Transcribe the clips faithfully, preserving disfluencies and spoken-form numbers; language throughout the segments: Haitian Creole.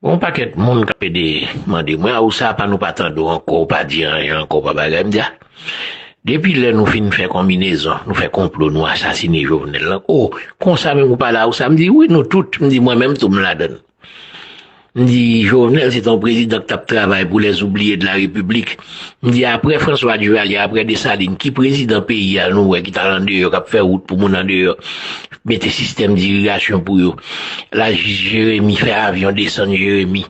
Yon pakèt moun k ap ede mande mwen, "A, ou sa pa, nou pa tande w ankò, ou pa di anyen ankò, ou pa bagay." M di, "A, depi lè nou fin fè konbinezon, nou fè konplo, nou asasine Jovenel lan." "O, konsa menm ou pale a ou sa?" M di, "Wi, nou tout." M di, "Mwen menm tou, m ladann." M di, "Jovenel, se te yon prezidan ki t ap travay pou les oubliés de la République." M di, "Apre François Duvalier, apre Desalin, ki prezidan peyi a nou wè ki t al andeyò, k ap fè wout pou moun andeyò, mete sistèm dirigasyon pou yo? Lajis Jeremi, fè avyon desann Jeremi,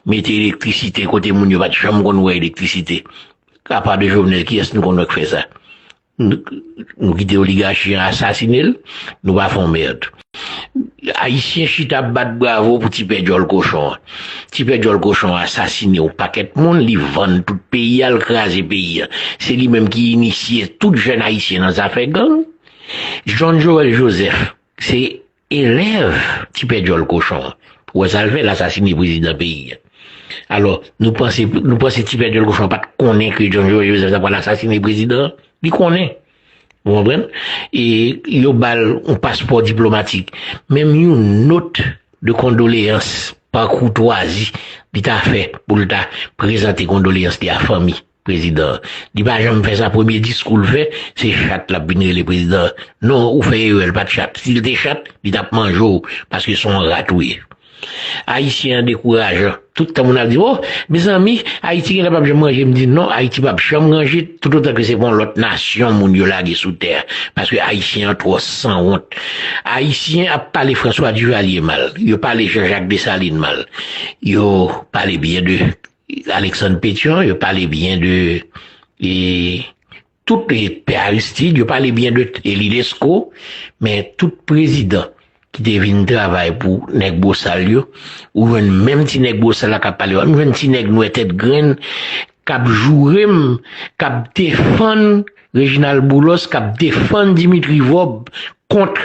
mete elektrisite kote moun yo pa t janm konn wè elektrisite. Apa de Jovenel, kiyès nou konn wè k fè sa?" Nou, nou kite oligachi an asasine l, nou pa fè yon mèd. Ayisyen chita ap bat bravo pou ti pè djòl kochon an. Ti pè djòl kochon an asasine yon pakèt moun, li vann tout peyi a, l kraze peyi a. Se li menm ki inisye tout jèn ayisyen nan zafè gang. John Joël Joseph, se elèv ti pè djòl kochon an. Ou wè sa l fè, l asasine prezidan peyi a. Alò, nou panse, nou panse ti pè djòl kochon an pa t konnen ke John Joël Joseph ta pral asasine prezidan an? Li konnen. Ou konprann? E yo ba l yon paspò diplomatik. Menm yon nòt de kondoleyans pa koutwazi li ta fè pou l ta prezante kondoleyans li a fanmi prezidan an. Li pa janm fè sa, premye diskou l fè, se chat l ap vin rele prezidan an. Non, ou fè erè, l pa t chat. Si l te chat, li t ap manje w, paske se yon rat ou ye. Ayisyen an dekourajan. Tout tan moun ap di, "O, mezanmi, Ayiti genlè p ap janm ranje." M di, "Non, Ayiti p ap janm ranje, toutotan ke se pa yon lòt nasyon moun yo lage sou tè a. Paske Ayisyen an twò sanwont." Ayisyen ap pale François Duvalier mal. Yo pale Jean-Jacques Dessalines mal. Yo pale byen de Alexandre Pétion, yo pale byen de, e, tout, e, pè Aristide, yo pale byen de Élie Lescot, men tout prezidan ki te vin travay pou nèg bosal yo, ou jwenn menm ti nèg bosal la k ap pale, m jwenn ti nèg nwè tèt grenn k ap joure m, k ap defann Reginald Boulos, k ap defann Dimitri Vorbe kont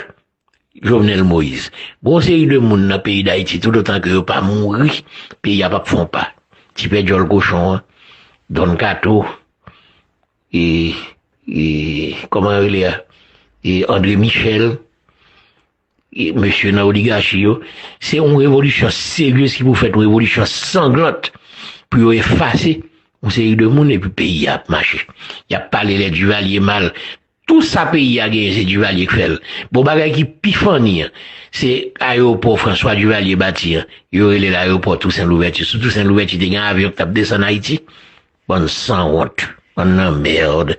Jovenel Moïse. Gon seri de moun nan peyi Dayiti, toutotan ke yo pa mouri, peyi a p ap fè yon pa. Ti pè djòl kochon an, Don Kato, e, e, kòman yo rele a? E André Michel, e mesye nan oligachi yo, se yon revolisyon serye ki pou fèt, yon revolisyon sanglant pou yo efase yon seri de moun epi peyi a ap mache. Y ap pale lè Duvalier mal. Tout sa peyi a genyen, se Duvalier k fè l. Bon, bagay ki pi funny an, se ayewopò François Duvalier bati an. Yo rele l ayewopò Toussaint Louverture. Sou Toussaint Louverture te gen avyon ki t ap desann Ayiti. Bann sanwont, bann lanmèd.